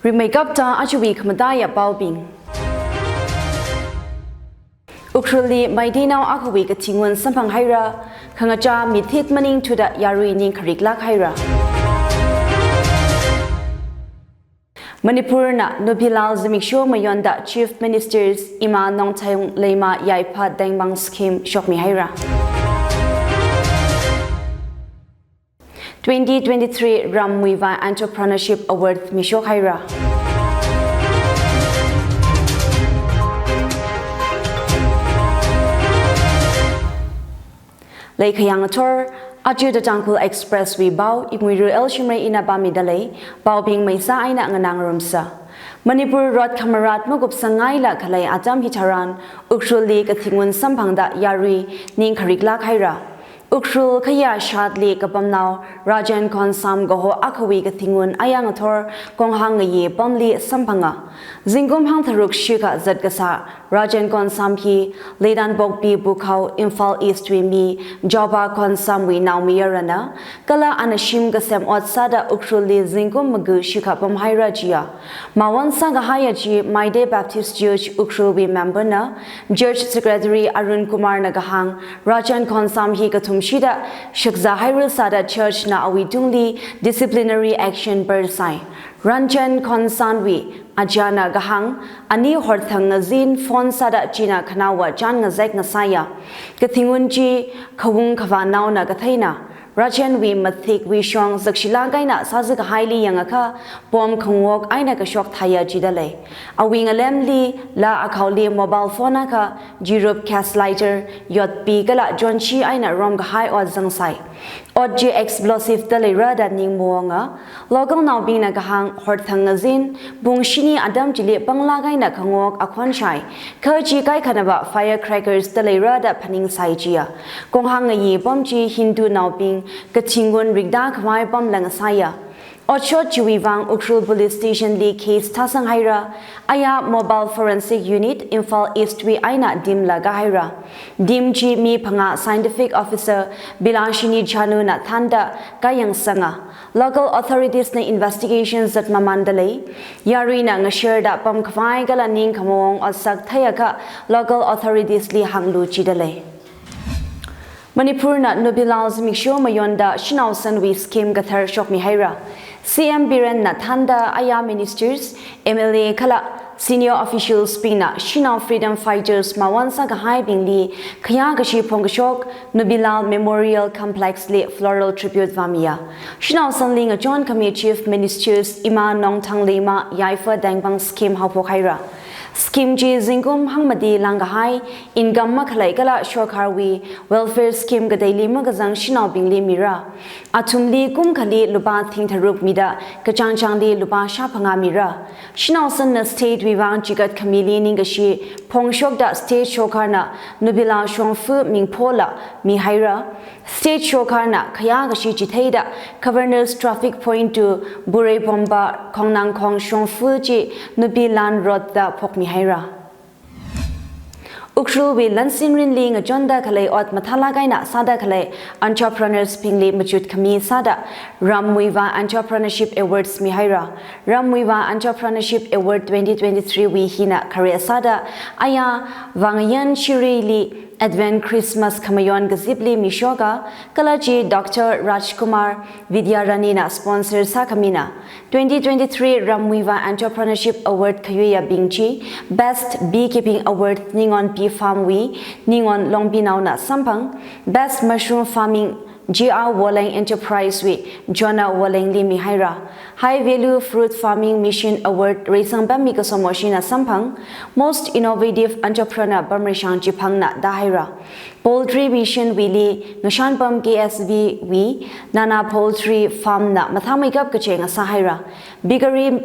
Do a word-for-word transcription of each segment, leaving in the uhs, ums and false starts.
Rimeikapta ajawui khamataiya paobing. Ukhrulli Meiteinao akhawui kathingun samphang haira, khangachā mithit maningthuda yarui ning khariklāk haira. Manipurna Nubilal zimiksho mayonda Chief Ministers Ima Nongthanglima Yaipha Tengmang Scheme shokmi haira. Twenty twenty-three Rammuivah Entrepreneurship Award mishok haira. Leikhayang athor, aja The Tangkhul Express wui pao, Ikmuiru L Shimray ina pāmida lei, paobing meisa eina nganāngarumsa. Manipur rot khamarat makupsangngaila khalei atam hitharan, Ukhrulli kathingun samphangda yarui ning khariklāk haira. Ukhrul khayā shatli kapamnao Rajen Khonsam kaho akhawui kathingun aya ngathor konghang ngayi pamli samphanga. Zingkum hangtharuk shikha zatkasā Rajen Khonsam hi Leidanpokpi Bukhao, Imphal East wui mi Jaoba Khonsam wui naomayarana, kala ana shim kasem ot sāda Ukhrulli zingkum maga shikha pamhaira jiya. Mawon sākahaiya chi Meitei Baptist Church Ukhrulwui member na, Church Secretary Arun Kumar na kahāng, Rajen Khonsam hi kathumshida shakzā haira sāda church na awuitungli disciplinary action persai. Rajen Khonsam wui ajana kahāng, ani horthang ngazin phone sāda china khanaowa chān ngazek ngasāya. Kathingun chi khawung khavānaona katheina. Rajen wui mathikwui shong zakshilāk eina sāzakahaili yangakha, pom khangok eina kashok thāya jida lei. Awui ngalemli, laa akhaoli mobile phone akha, jirup, gas lighter, yotpi kala jonshi eina romkahai ot zangsai. Ot chi explosive da leira da ningmawonga. Local naobingna kahāng horthang ngazin, pung shini atam chili panglāk eina khangok akhon shai. Kha chi kaikhanava firecrackers da leira da phaningsai jiya. Konghang ngayi pam chi Hindu naobing kathingun rikda khavai pamla ngasāya. Otshot chiwui vang Ukhrul Police Station li case thāsang haira, aya Mobile Forensic Unit Imphal East wui eina team la kahaira. Team chi mi phangā Scientific Officer Bilashini Chanu na thānda kayangsanga. Local authorities na investigation zat mamanda lei. Yaruina ngasharda pam khavai kala ning khamawong otsak theiakha local authorities li hānglu jida lei. Manipurna Nubilal zimiksho mayonda shanao sanwui scheme kathar shokmi haira. C M Biren na thānda aya ministers, M L A kala senior officials bingna shanao freedom fighters mawon sākahaibingli khayā kashi phongkashok Nubilal Memorial Complex li floral tribute vāmiya. Shanao sanli ngachon khami Chief Ministers Ima Nongthanglima Yaipha Tengmang scheme haophok haira. Scheme chi zingkum hangmati langkahai, income makhalei kala sorkarwui welfare scheme kateili makazang shanaobingli mira. Athumli kum khali lupā thing tharuk mida, kachāngchāngli lupā shāphangā mira. Shanao sanna state wui vang chikat khamili ningkashi phongshokda state sorkarna Nubilal shongfa mingphola mihaira. State sorkarna khayā kashi chitheida Governor's Traffic Point to Bureibomba Khongnangkhong shongfa chi Nubilal road da phokmi haira. Ukhrulwui lansinrinli ngachonda khalei ot mathālāk eina sāda khalei entrepreneurs bingli machut khami sāda Rammuivah Entrepreneurship Awards mihaira. Rammuivah Entrepreneurship Award twenty twenty-three wui hina khare sāda aya Vangyan Shirili Advent Christmas khamayon kazipli mishoka, kala chi Doctor Rajkumar Vidyarani na sponsor sākhamina. Twenty twenty-three Rammuivah Entrepreneurship Award khayuiyabing chi, Best Beekeeping Award Ningon Bee Farm wui Ningon Longbinao na samphang, Best Mushroom Farming G R Woleng Enterprise wui Jonah Wolengli mihaira. High Value Fruit Farming Mission Award Reisangpammi Kasomoshi na samphang, Most Innovative Entrepreneur Pamreishang Chiphang na tāhaira. Poultry Mission wuili Ngashanpam K S V wui Nana Poultry Farm na mathāmeikap kacheng sāhaira. Piggery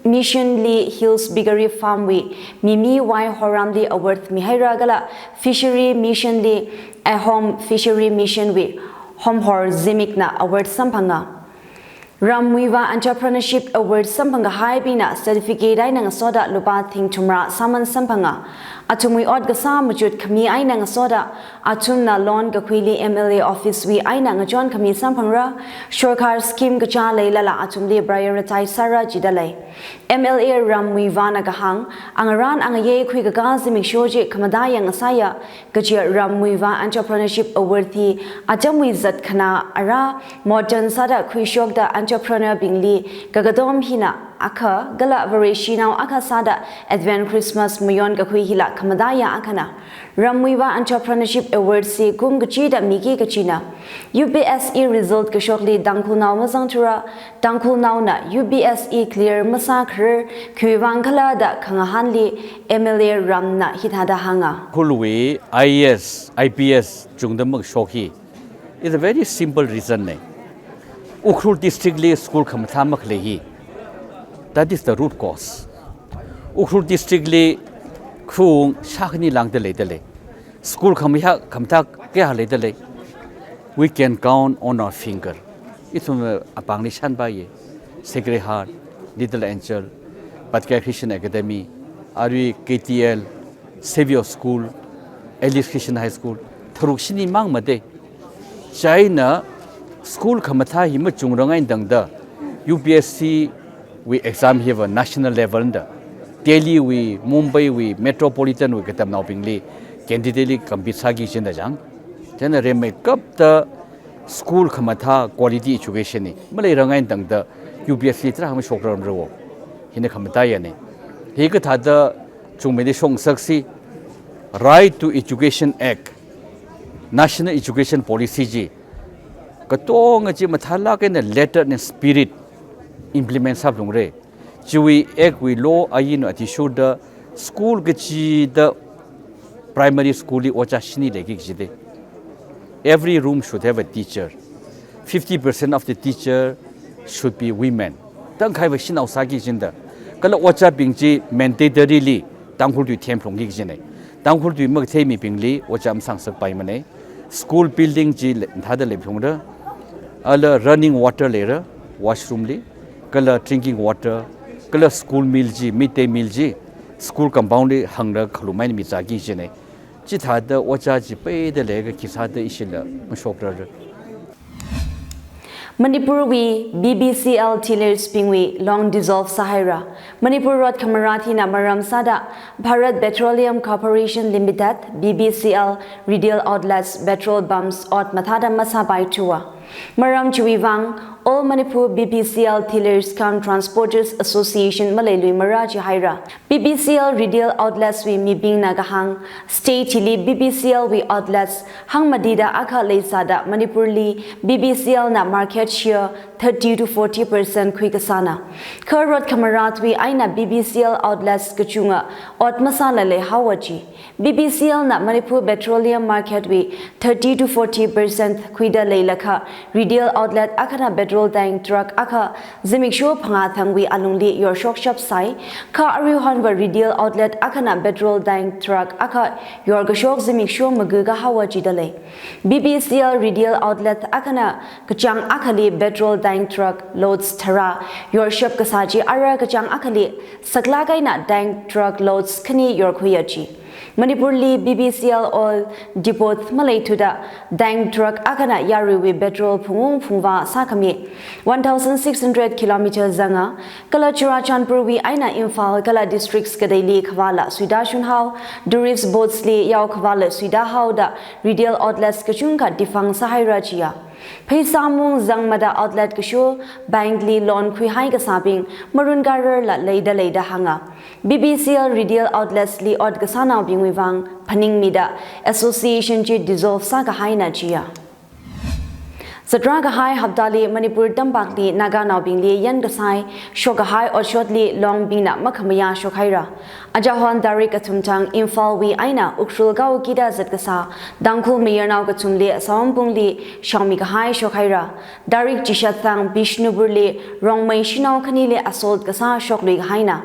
Mission li Hills Piggery Farm wui Mimi Y Horamli award mihaira kala Fishery Mission li Ahom Fishery Mission wui Homhor Zimik na award samphanga. Rammuivah Entrepreneurship Award samphang kahaibingna certificate eina ngasoda lupā thing thumrā sāman samphanga. Athumwui ot kasā machut khami eina ngasoda athumna loan kakhuili M L A office wui eina ngachon khami samphangra, sorkar scheme kachā leilala athumli prioritize sāra jidalei. M L A Rammuivahna kahāng, angarān angayei khuikakā zimiksho chi khamataiya ngasāya, kaja Rammuivah Entrepreneurship Award hi atamwui zat khana ara modern sāda khuishokda entrepreneur bingli kakatom hina akha kala Vareshinao akha sāda Advent Christmas mayon kakhui hila khamataiya akhana. Rammuivah Entrepreneurship Award hi kum kachida miki kachina. U P S C result kashokli Tangkhulnao mazangthura, Tangkhulnaona U P S C clear masākharar khiwuivang khala da khangahānli M L A Ramna hithāda hānga. Ukhrulwui I A S, I P S chungda makashok hi is a very simple reason ne. Ukhrul district li school khamathā makhalei hi. That is the root cause. Ukhrul district li khung shākhani lāngda leidalei. School khamathā, khamathā kayā leidalei. We can count on our finger. Ithum apāngli shānpaiya. Sacred Heart, Little Angel, Pathfinder Christian Academy, arui K T L, Saviour School, Alice Christian High School, tharuk shini mang made. Chieina school khamathā hi machungrang eina tangda U P S C wui exam hiva national level da Delhi wui, Mumbai wui, metropolitan wui katamnaobingli candidate li compete sāki kajina jang. Chieina rimeikapta school khamathā quality education hi maleirang eina tangda U P S C tarākha mashokrarmara. Hina khamataiyana. Hi kathāda chungmeida shokngasaksi, Right to Education Act, National Education Policy chi katonga chi mathālāk eina letter and spirit implement sāphalungra. Chiwui act wui law ain athishurda school kachida primary school li ojā shini leiki kajida. Every room should have a teacher. Fifty percent of the teacher should be women. Tangkhaiva shanao sāki kajina da. Kala ojābing chi mandatorily Tangkhul tui themphalungki kajina. Tangkhul tui makathei mibingli ojā masāngasakpaimana. School building chi le, thāda leiphalungra. Ala running water leira, washroom li, kala drinking water, kala school meal chi, midday meal chi, school compound li hānglaga khalum eina mizāki kajina. Chithāda ojā chi peida leiakha khisāda ishila mashokrarra. Manipurwui B B C L tillers bingwui loan dissolve sāhaira. Manipur Road Khamarat hina maram sāda Bharat Petroleum Corporation Limited, B P C L, retail outlets petrol pumps ot mathāda masāpaithuwa. Maram chiwuivang All Manipur B P C L Tillers cum Transporters Association maleiluimara jihaira. B P C L retail outlets wui mibingna kahāng, state hili B P C L wui outlets hangmatida akha leisāda Manipurli B P C L na market share thirty to forty percent khuikasāna. Kha Road Khamarat wui eina B P C L outlets kachunga ot masāla leihaowa ji. B P C L na Manipur Petroleum Market wui thirty to forty percent khuida leilakha retail outlet akhana petrol tank truck akha zimiksho phangā thangwui alungli yorshokshap sai, kha aruihonva retail outlet akhana petrol tank truck akha yorkashok zimiksho magu kahaowa jidalei. B P C L retail outlet akhana kachāng akhali petrol tank truck loads tharā yorshap kasā chi ara kachāng akhali saklāk eina tank truck loads khani yorkhuiya ji. Manipurli B P C L oil depot maleithuda tank truck akhana yaruiwui petrol phungung phungvā sākhami one thousand six hundred kilometer zanga, kala Churachandpur wui eina Imphal kala districts kateili khavāla suida shunhao, tourist boats li yao khavāla suida haoda retail outlets kachungkha defunct sāhaira jiya. Pheisā mung zangmada outlet kasho bank li loan khuihai kasābing marunkararla leida leida hānga. B P C L retail outlets li ot kasānaobingwui vang phaningmida association chi dissolve sākahaina jiya. Zatrā kahai haptali Manipur tampakli Naganaobingli yankasai shokkahai otshotli longbingna makhamayā shokhaira. Ajahon tarik kathum thang Imphal wui eina Ukhrul kaokida zatkasā Tangkhul mayarnao kathumli Sawangpungli shaomikahai shokhaira. Tarik chishat thang Bishnupur li Rongmei shanao khanili assault kasā shokluikahaina.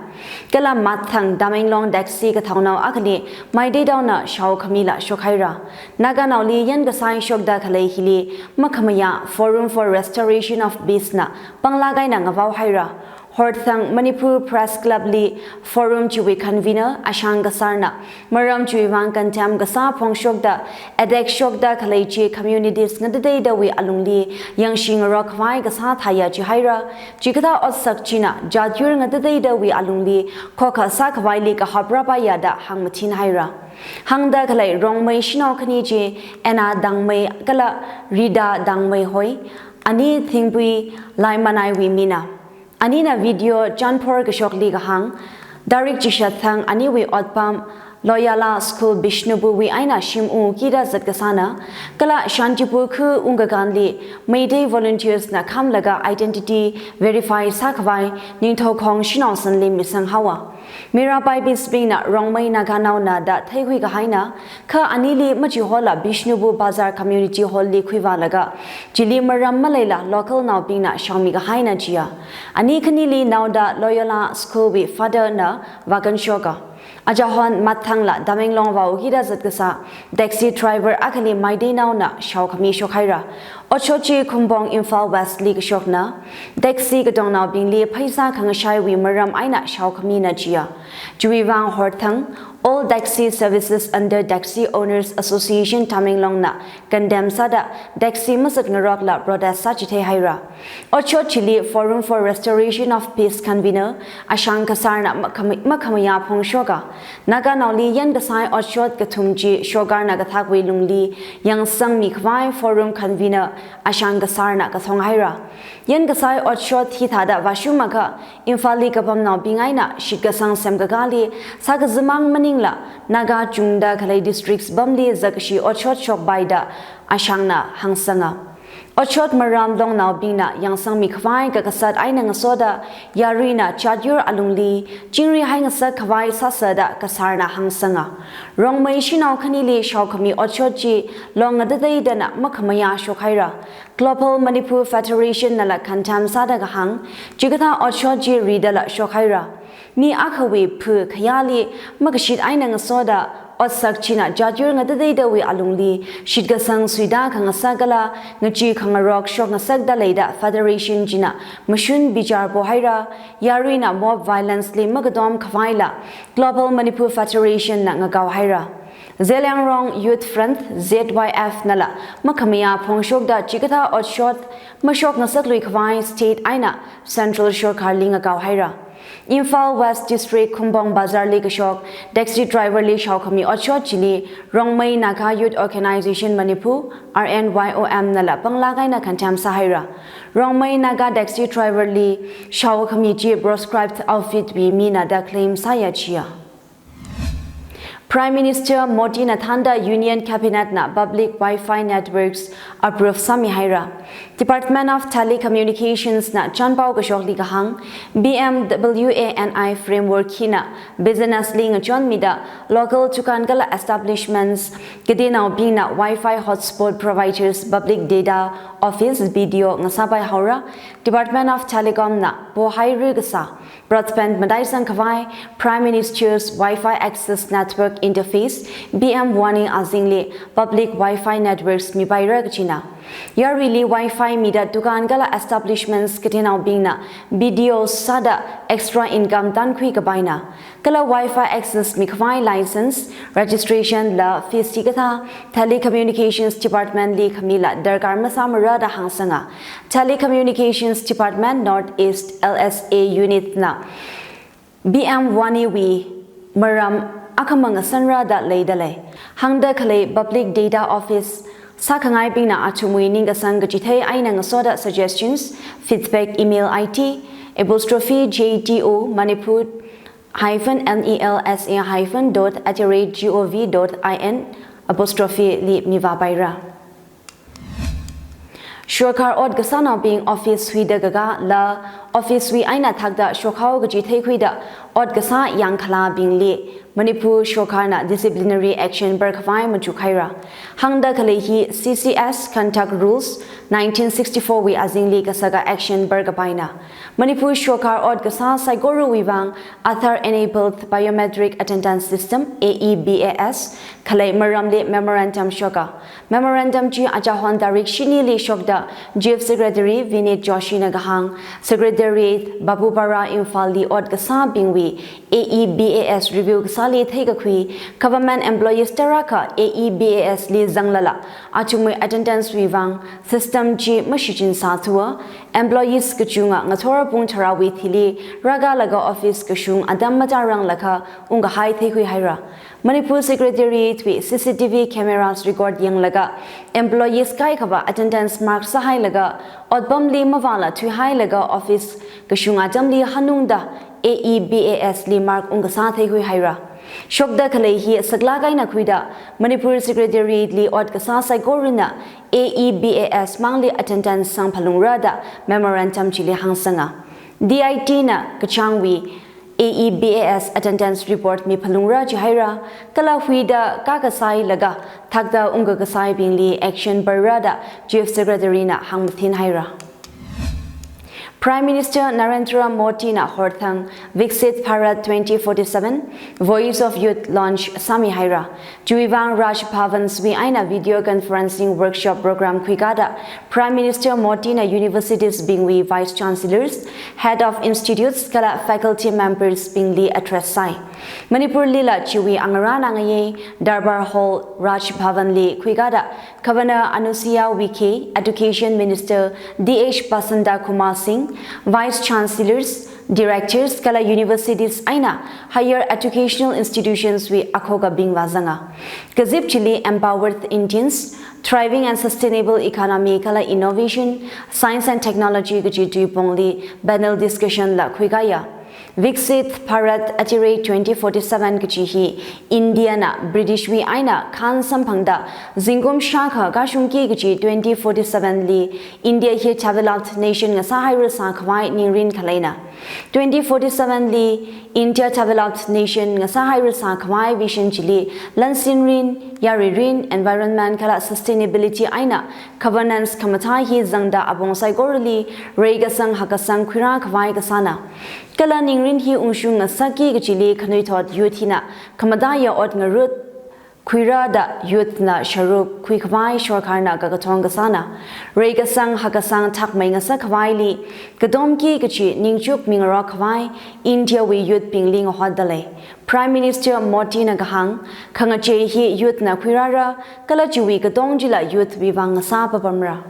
Kala Mathang Tamenglong taxi kathaonao akhali Meitei taona shaokhamila shokhaira. Naganaoli yankasai shokda khalei hili makhamayā Forum for Restoration of Peace na panglāk eina ngavaohaira. Horthang Manipur Press Club li Forum chiwui convener Ashang Kasar na maram chiwui vang contempt kasā phongshokda attack shokda khalei chi communities ngatateidawui alungli yangshi ngarok khavai kasā thāya jihaira. Chikathā otsak china jat yur ngatateidawui alungli khokha sākhavaili kahap rāpaiya da hāngmathinhaira. Hāngda khalei Rongmei shanao khani chi Anna Tangmei kala Rita Tangmei hoi, ani Thingpui Laimanaiwui mina. Anina video chanphor kashokli kahāng, tarik chishat thang aniwui otpam Loyola School Bishnupur wui eina shim ungkida zatkasāna, kala Shantipur khu ungkakānli Meitei volunteers na khamlaga identity verify sākhavai Ningthoukhong shanao sanli misanghaowa. Mirabai Bisbing na Rongmei Naganaona da theikhui kahaina, kha anili machihola Bishnupur Bazar Community Hall li khuivālaga, chili maram maleila local naobingna shaomi kahaina jiya. Ani khanili naoda Loyola School wui father na vākanshoka. Achahon Mathang la Tamenglong vāukida zatkasā taxi driver akhali Meitei naona shaokhami shokhaira. Otshot chi Khumbong Imphal West li kashokna, taxi katongnaobingli pheisā khangashaiwui maram eina shaokhamina jiya. Chiwui vang horthang All Taxi Services under Taxi Owners Association Tamenglong na condemn sāda taxi mazat ngarokla protest sāchitheihaira. Otshot chili Forum for Restoration of Peace convener Ashang Kasar na makham-, makhamayā phongshoka. Naganaoli yankasai otshot kathum chi shokarna kathakwui lungli yangsangmi khavai Forum convener Ashang Kasar na kathonghaira. Yankasai otshot hithāda vāshungakha Imphal li kapamnaobing eina shitkasang semkakāli sākazimang maningla Naga chungda khalei districts pamli zakkashi otshot shokpaida Ashang na hāngsanga. Otshot maram longnaobingna yangsangmi khavai kakasat eina ngasoda yaruina jat yur alungli chingri haingasak khavai sāsāda Kasar na hāngsanga. Rongmei shanao khanili shaokhami otshot chi long ngatateidana makhamayā shokhaira. Global Manipur Federation nala condemn sāda kahāng, chikathā otshot chi ridala shokhaira. Mi akhawui phu khayāli makashit eina ngasoda otsak china jat yur ngatateidawui alungli shitkasang suida khangasak kala ngachee khangarok shokngasakda leida federation china mashun bichar pohaira, yaruina mob violence li makatom khavaila Global Manipur Federation na ngakaohaira. Zeliangrong Youth Front, Z Y F nala makhamayā phongshokda chikathā otshot mashokngasaklui khavai state eina central sorkarli ngakaohaira. Imphal West District Khumbong Bazar li kashok taxi driver li shaokhami otshot chili Rongmei Naga Youth Organization Manipur, R N Y O M nala panglāk eina condemn sāhaira. Rongmei Naga taxi driver li shaokhami chi proscribed outfit wui mina da claim sāya jiya. Prime Minister Modi na thānda Union Cabinet na public Wi-Fi networks approve sāmihaira. Department of Telecommunications na chanpao kashokli kahāng, P M W A N I framework hina business li ngachonmida local dukan kala establishments katinaobingna Wi-Fi hotspot providers public data office B D O ngasāpai haora. Department of Telecom na pohairu kasā broadband mataisang khavai Prime Minister's Wi-Fi Access Network Interface, P M Wani azingli public Wi-Fi networks mipaira kachina. Yaruili Wi-Fi mida dukan kala establishments katinaobingna B D O sāda extra income tankhui kapaina. Kala Wi-Fi access mikhavai license, registration la fees chikathā Telecommunications Department li khamila darkar masāmara da hāngsanga. Telecommunications Department North East L S A Unit na P M Wani wui maram akhamang asanra da leidalei. Hāngda khalei Public Data Office sākhangaibingna athumwui ningkasang kachithei eina ngasoda suggestions, feedback email I D, apostrophe J D O Manipur hyphen N E L S A hyphen dot at the rate G O V dot I N apostrophe li mivāpaira. Sorkar ot kasānaobing office huida kakā la office wui eina thakda shokhao kaji theikhuida ot kasā yangkhalābingli Manipur sorkarna disciplinary action barkhavai machukhaira. Hāngda khalei hi C C S Conduct Rules nineteen sixty-four wui azingli kasaka action barkapaina. Manipur sorkar ot kasā saikorawui vang Aadhaar Enabled Biometric Attendance System, A E B A S, khalei maramli memorandum shoka. Memorandum chi achahon tarik shinili shokda Chief Secretary Vineet Joshi na kahāng, Secretariat Babupara Imphal li ot kasābingwui A E B A S review kasāli theikakhui, government employees tarākha A E B A S li zanglala, athumwui attendance wui vang system chi mashichin sāthuwa, employees kachunga ngathor pung tharāwui thili rākalaga office kashung atam matāranglakha ungkahai theikhuihaira. Manipur Secretariat wui C C T V cameras record yanglaga, employees kaikhava attendance mark sāhailaga, otpamli mavāla thuihailaga office kashung atamli hanungda A E B A S li mark ungkasā theikhuihaira. Shokda khalei hi saklāk eina khuida Manipur Secretariat li ot kasā saikorana A E B A S mangli attendance sangphalungra da memorandum chili hāngsanga. D I T na kachāngwui A E B A S attendance report miphalungra jihaira, kala huida kakasailaga thakda ungkakasaibingli action barra da Chief Secretary na hāngmathinhaira. Prime Minister Narendra Modi na horthang Viksit Bharat twenty forty-seven Voice of Youth launch sāmihaira. Chiwui vang Raj Bhavan wui eina video conferencing workshop program khuikada Prime Minister Modi na universities bingwui vice chancellors, head of institutes kala faculty members bingli address sai. Manipur lila chiwui angarān angayei Darbar Hall Raj Bhavan li khuikada Governor Anusuiya Uikey, Education Minister D H Basanta Kumar Singh, vice chancellors, directors kala universities eina higher educational institutions wui akhokabing vāzanga. Kazip chili Empowered Indians, Thriving and Sustainable Economy kala Innovation, Science and Technology kaji tuipongli panel discussion la khuikaya. Viksit Bharat Atirei twenty forty-seven kaji hi India na British wui eina khan samphangda zingkum shākha kashungki kaji twenty forty-seven li India hi developed nation ngasāhairasā khavai ningrin khaleina. Twenty forty-seven li India developed nation ngasāhairasā khavai vision chili lansin rin, yarui rin, environment kala sustainability eina governance khamathā hi zangda apong saikorali reikasang hakkasang khuirā khavai kasāna. Kala ningrin hi ungshung ngasakki kajili khanuithot youth hina khamataiya ot ngarut khuirāda youth na sharuk khuikhavai sorkarna kakathong kasāna. Reikasang hakkasang thakmei ngasak khavaili katomki kachi ningchuk mingarok khavai India wui youth bingli ngahotdalei. Prime Minister Modi na kahāng, khangachei hi youth na khuirāra, kala chiwui katong chila youth wui vang ngasā papamra.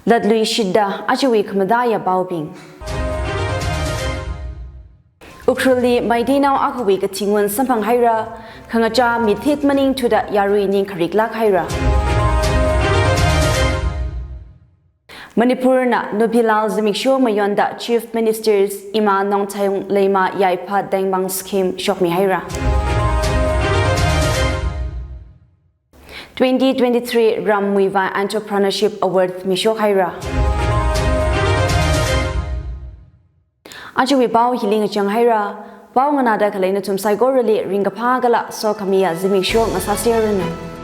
Latluishitda ajawui khamataiya paobing. Ukhrulli Meiteinao akhawui kathingun samphanghaira, khangachā mithit maningthuda yarui ning khariklāk haira. Manipur na Nupilal zimiksho mayonda Chief Ministers Ima Nongthaung Leima Yaipha Tengmang Scheme shokmihaira. Twenty twenty-three Ramwui vang Entrepreneurship Award mishok haira. Ajawui pao hili ngachang haira, pao nganāda khalei nathum saikorali ringkaphā kala sokhamiya zimiksho ngasāseranu.